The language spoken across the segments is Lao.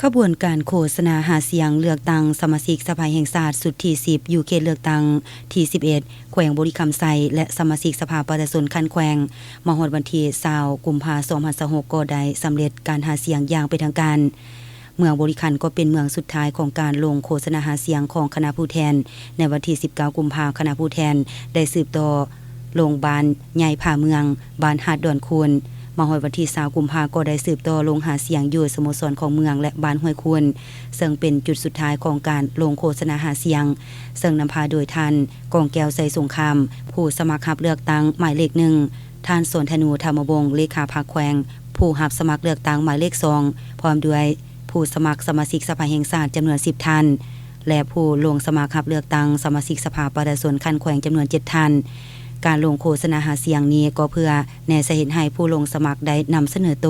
ຂະບວນການໂຄສະນາຫາສຽງເລືອກຕັ້ງສະມາຊິກສະພາແຫ່ງຊາດຊຸດທີສິບ ຢູ່ເຂດເລືອກຕັ້ງທີສິບເອັດ ແຂວງບໍລິຄຳໄຊ ແລະ ສະມາຊິກສະພາປະຊາຊົນຂັ້ນແຂວງ ມາຮອດວັນທີຊາວ ກຸມພາ ສອງພັນຊາວຫົກ ກໍໄດ້ສຳເລັດການຫາສຽງຢ່າງເປັນທາງການ. ເມືອງບໍລິຄັນກໍເປັນເມືອງສຸດທ້າຍຂອງການລົງໂຄສະນາຫາສຽງຂອງຄະນະຜູ້ແທນ ໃນວັນທີສິບເກົ້າ ກຸມພາ ຄະນະຜູ້ແທນໄດ້ສືບຕໍ່ລົງບ້ານໃຫຍ່ຜາເມືອງ, ບ້ານຫາດດອນຄູນ. ມາຮອດວັນທີຊາວ ກຸມພາ ກໍໄດ້ສືບຕໍ່ລົງຫາສຽງຢູ່ສະໂມສອນຂອງເມືອງ ແລະ ບ້ານຫ້ວຍຄູນ, ເຊິ່ງເປັນຈຸດສຸດທ້າຍຂອງການລົງໂຄສະນາຫາສຽງ, ເຊິ່ງນຳພາໂດຍທ່ານ ກອງແກ້ວ ໄຊສົງຄາມ ຜູ້ສະໝັກຮັບເລືອກຕັ້ງໝາຍເລກໜຶ່ງ, ທ່ານ ສອນທະນູ ທຳມະວົງ ເລຂາພັກແຂວງ ຜູ້ຮັບສະໝັກເລືອກຕັ້ງໝາຍເລກສອງ ພ້ອມດ້ວຍ ຜູ້ສະໝັກສະມາຊິກສະພາແຫ່ງຊາດຈຳນວນສິບທ່ານ ແລະ ຜູ້ລົງສະໝັກຮັບເລືອກຕັ້ງສະມາຊິກສະພາປະຊາຊົນຂັ້ນແຂວງຈຳນວນເຈັດທ່ານ. ການລົງໂຄສະນາຫາສຽງນີ້ກໍເພື່ອແນໃສ່ເຮັດໃຫ້ຜູ້ລົງສະໝັກໄດ້ນຳສະເໜີໂຕ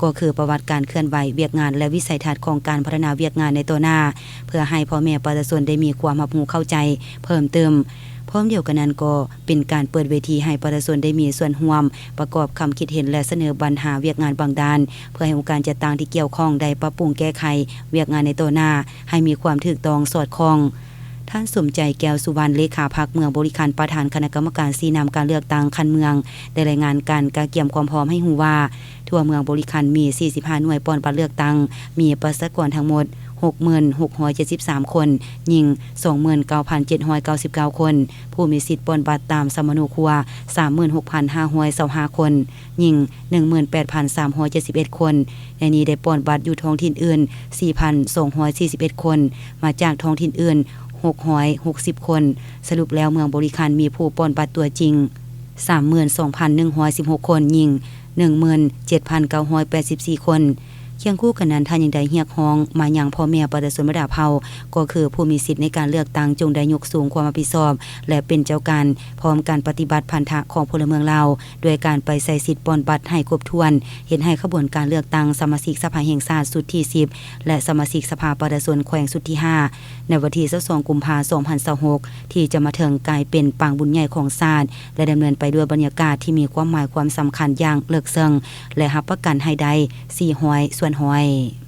ກໍຄືປະຫວັດການເຄື່ອນໄຫວ, ວຽກງານ ແລະ ວິໄສທັດຂອງການພັດທະນາວຽກງານໃນຕໍ່ໜ້າ ເພື່ອໃຫ້ພໍ່ແມ່ປະຊາຊົນໄດ້ມີຄວາມຮັບຮູ້ເຂົ້າໃຈເພີ່ມຕື່ມ. ພ້ອມດຽວກັນນັ້ນກໍ ເປັນການເປີດເວທີໃຫ້ປະຊາຊົນໄດ້ມີສ່ວນຮ່ວມປະກອບຄຳຄິດເຫັນ ແລະ ສະເໜີບັນຫາວຽກງານບາງດ້ານ ເພື່ອໃຫ້ອົງການຈັດຕັ້ງທີ່ກ່ຽວຂ້ອງໄດ້ປັບປຸງແກ້ໄຂວຽກງານໃນຕໍ່ໜ້າໃຫ້ມີຄວາມຖືກຕ້ອງສອດຄ່ອງ. ທ່ານ ສົມໃຈ ແກ້ວສຸວັນ ເລຂາພັກເມືອງບໍລິຄັນ ປະທານຄະນະກຳມະການຊີ້ນຳການເລືອກຕັ້ງຂັ້ນເມືອງ ໄດ້ລາຍງານການກະກຽມຄວາມພ້ອມໃຫ້ຮູ້ວ່າ ທົ່ວເມືອງບໍລິຄັນມີສີ່ສິບຫ້າໜ່ວຍປ່ອນບັດເລືອກຕັ້ງ, ມີປະຊາກອນທັງໝົດຫົກໝື່ນຫົກຮ້ອຍເຈັດສິບສາມຄົນ, ຍິງສອງໝື່ນເກົ້າພັນເຈັດຮ້ອຍເກົ້າສິບເກົ້າຄົນ, ຜູ້ມີສິດປ່ອນບັດຕາມສຳມະໂນຄົວສາມໝື່ນຫົກພັນຫ້າຮ້ອຍຊາວຫ້າຄົນ, ຍິງໜຶ່ງໝື່ນແປດພັນສາມຮ້ອຍເຈັດສິບເອັດຄົນ. ໃນນີ້ໄດ້ປ່ອນບັດຢູ່ທ້ອງຖິ່ນອື່ນສີ່ພັນສອງຮ້ອຍສີ່ສິບເອັດຄົນ, ມາຈາກທ້ອງຖິ່ນອື່ນຫົກຮ້ອຍຫົກສິບຄົນ. ສະຫຼຸບແລ້ວເມືອງບໍລິຄັນມີຜູ້ປ່ອນບັດຕົວຈິງສາມໝື່ນສອງພັນໜຶ່ງຮ້ອຍສິບຫົກຄົນ, ຍິງໜຶ່ງໝື່ນເຈັດພັນເກົ້າຮ້ອຍແປດສິບສີ່ຄົນ. ຄຽງຄູ່ກັນນັ້ນ ທ່ານຍັງໄດ້ຮຽກຮ້ອງມາຍັງພໍ່ແມ່ປະຊາຊົນບັນດາເຜົ່າ ກໍຄືຜູ້ມີສິດໃນການເລືອກຕັ້ງ ຈົ່ງໄດ້ຍົກສູງຄວາມຮັບຜິດຊອບ ແລະ ເປັນເຈົ້າການ ພ້ອມກັນປະຕິບັດພັນທະຂອງພົນລະເມືອງລາວ ດ້ວຍການໄປໃຊ້ສິດປ່ອນບັດໃຫ້ຄົບຖ້ວນ, ເຮັດໃຫ້ຂະບວນການເລືອກຕັ້ງສະມາຊິກສະພາແຫ່ງຊາດຊຸດທີສິບ ແລະ ສະມາຊິກສະພາປະຊາຊົນແຂວງຊຸດທີຫ້າ ໃນວັນທີຊາວສອງ ກຸມພາ ສອງພັນຊາວຫົກ ທີ່ຈະມາເຖິງ ກາຍເປັນປາງບຸນໃຫຍ່ຂອງຊາດ ແລະ ດຳເນີນໄປດ້ວຍບັນຍາກາດທີ່ມີຄວາມໝາຍຄວາມສຳຄັນຢ່າງເລິກເຊິ່ງ ແລະ ຮັບປະກັນໃຫ້ໄດ້ສີ່ຮ້ອຍສ່ວນຮ້ອຍ.